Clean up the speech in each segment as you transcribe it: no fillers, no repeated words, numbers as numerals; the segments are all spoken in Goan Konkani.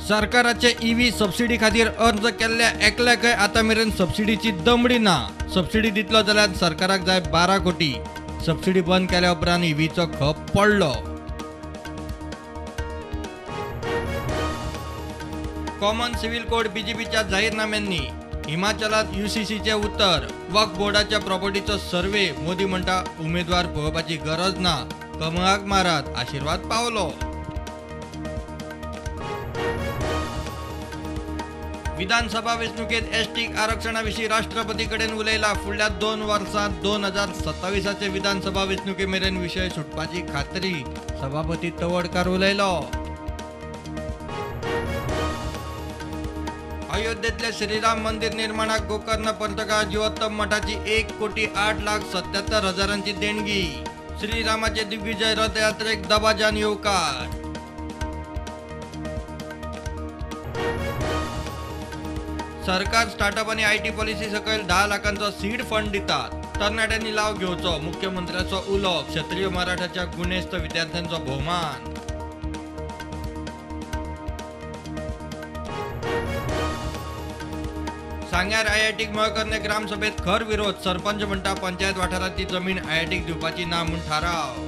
सरकाराचे ईव्ही सबसिडी खातीर अर्ज केल्ल्या एकल्याकय आतां मेरेन सबसिडीची दमडी ना. सबसिडी दितलो जाल्यार सरकाराक जाय 12 कोटी. सबसिडी बंद केल्या उपरांत ईव्हीचो खप पडलो. कॉमन सिव्हिल कोड बीजेपीच्या जाहीरनाम्यांनी. हिमाचलात यूसीसीचे उत्तर. वक्फ बोर्डाच्या प्रॉपर्टीचो सर्वे. मोदी म्हणटा उमेदवार पळोवपाची गरज ना, कमळाक मारात आशिर्वाद पावलो. विधानसभा वेंचणुकेत एसटी आरक्षणा विशीं राष्ट्रपती कडेन उलयला. फुडल्या 2 वर्सांत 2027 विधानसभा वेंचणुके मेरेन विशय सुटपाची खात्री. सभापती तवडकार उलयलो. अयोध्येतल्या श्रीराम मंदिर निर्माणाक गोकर्ण पंथकार जीवोत्तम मठाची 1,08,77,000 देणगी. श्रीरामाचे दिग्विजय रथयात्रेक दबाज्यान येवकार. सरकार स्टार्टअप आणि IT policy सकयल 10 लाखांचो सीड फंड दितात. तरणाट्यांनी लाव घेवचो, मुख्यमंत्र्याचो उलो. क्षत्रिय मराठाच्या गुणेस्त विद्यार्थ्यांचो भोवमान. सांग्यार आयआयटीक मळकर्णे ग्रामसभेत खर विरोध. सरपंच म्हणटा पंचायत वाठारांतली जमीन आयआयटीक दिवपाची ना म्हूण थाराव.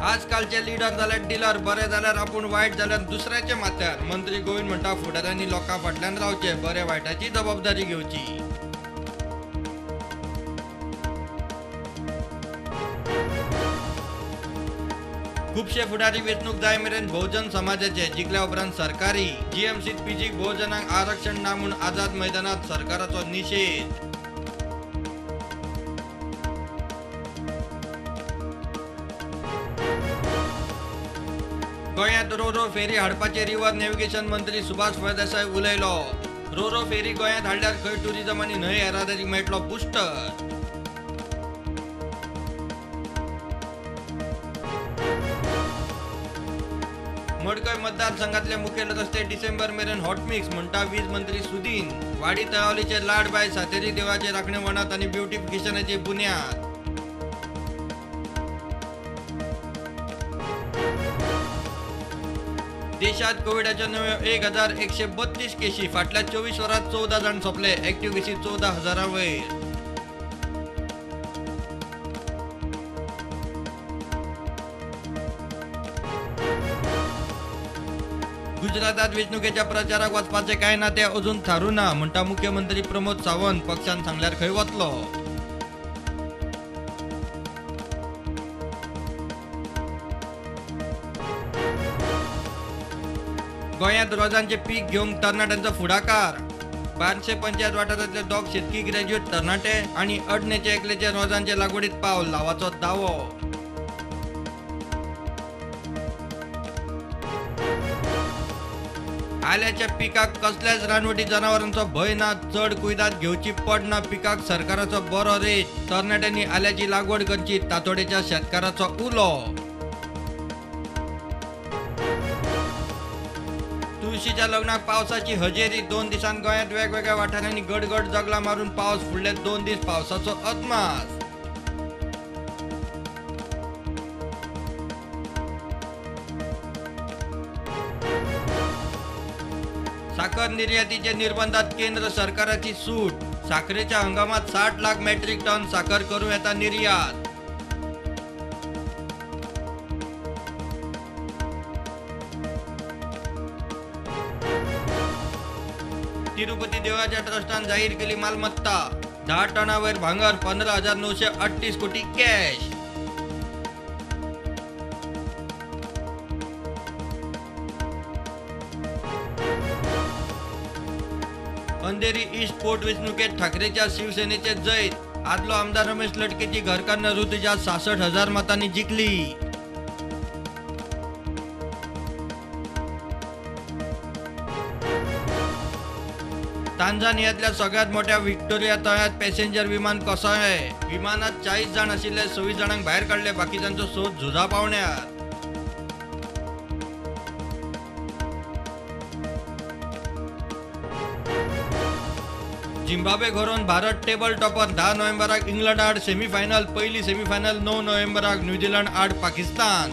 आजकालचे लिडर जाल्यार डिलर, बरे जाल्यार आपूण, वायट जाल्यार दुसऱ्याचे माथ्यार. मंत्री गोविंद म्हणटा फुडाऱ्यांनी लोकां फाटल्यान रावचे, बरे वायटाची जबाबदारी घेवची. खुबशे फुडारी वेंचणूक जाय मेरेन बहुजन समाजाचे, जिखल्या उपरांत सरकारी. जीएमसीत पीजीक बहुजनांक आरक्षण ना म्हूण आझाद मैदानात सरकाराचो निशेध. गोंयांत रोरो फेरी हाडपाचे रिव्हर नेव्हिगेशन मंत्री सुभाष फळदेसाय उलयलो. रोरो फेरी गोंयांत हाडल्यार खंय टुरिझम आनी न्हंय येरादारीक मेळटलो बुस्टर. मडकय मतदारसंघातले मुखेल रस्ते डिसेंबर मेरेन हॉटमिक्स म्हणटा वीज मंत्री सुदीन. वाडी तळावलीचे लाडबाय सातेरी देवाचे राखणे वणत आनी ब्युटिफिकेशनाची बुन्याद. देशात कोविडाच्या नव्यो 1132 केशी. फाटल्या 24 वरांत 14 जाण सोंपले. ऍक्टिव्ह केशी 14,000 वयर. गुजरातात वेंचणुकेच्या प्रचाराक वचपाचें काय ना तें अजून थारूं ना म्हणटा मुख्यमंत्री प्रमोद सावंत. पक्षान सांगल्यार खंय वतलो. गोंयांत रोजांचे पीक घेवंक तरणाट्यांचो फुडाकार. बार्शे पंचायत वाठारांतले 2 शेतकी ग्रॅज्युएट तरणाटे आनी अडणेचे एकलेचे रोजांचे लागवडीत पावल लावाचो दावो. आल्याच्या पिकाक कसल्याच रानवटी जनावरांचो भंय ना, चड कुयदाद घेवची पडना. पिकाक सरकाराचो बरो रेट. तरणाट्यांनी आल्याची लागवड करची, तातोडेच्या शेतकाराचो उलो. तुळशीच्या लग्नाक पावसाची हजेरी. 2 दिसांत गोंयांत वेगवेगळ्या वाठारांनी गडगड जगला मारून पावस. फुडले 2 दीस पावसाचो अदमास. साखर निर्यातीचे निर्बंधात केंद्र सरकाराची सूट. साखरेच्या हंगामात 60 लाख मेट्रिक टन साखर करूं येता निर्यात. तिरुपती देवळाच्या ट्रस्टान जाहीर केली मालमत्ता. 10 टनावयर भांगर, 15,938 कोटी कॅश. अंधेरी ईस्ट पोटवेंचणुकेत ठाकरेच्या शिवसेनेचे जैत. आदलो आमदार रमेश लटकेची घरकान्न ऋतुजा 66,000 मतांनी जिखली. तांझानियातल्या सगळ्यात मोठ्या व्हिक्टोरिया तळ्यात पॅसेंजर विमान कोसळ्ळें. विमानात 40 जाण आशिल्ले, 26 जाणांक भायर काडले, बाकीच्यांचो सोद झुजा पावण्यार. झिम्बाब्वे घरोवन भारत टेबल टॉपर. 10 नोव्हेंबराक इंग्लंड आड सेमीफायनल. पयली सेमीफायनल 9 नोव्हेंबराक न्यूझीलंड आड पाकिस्तान.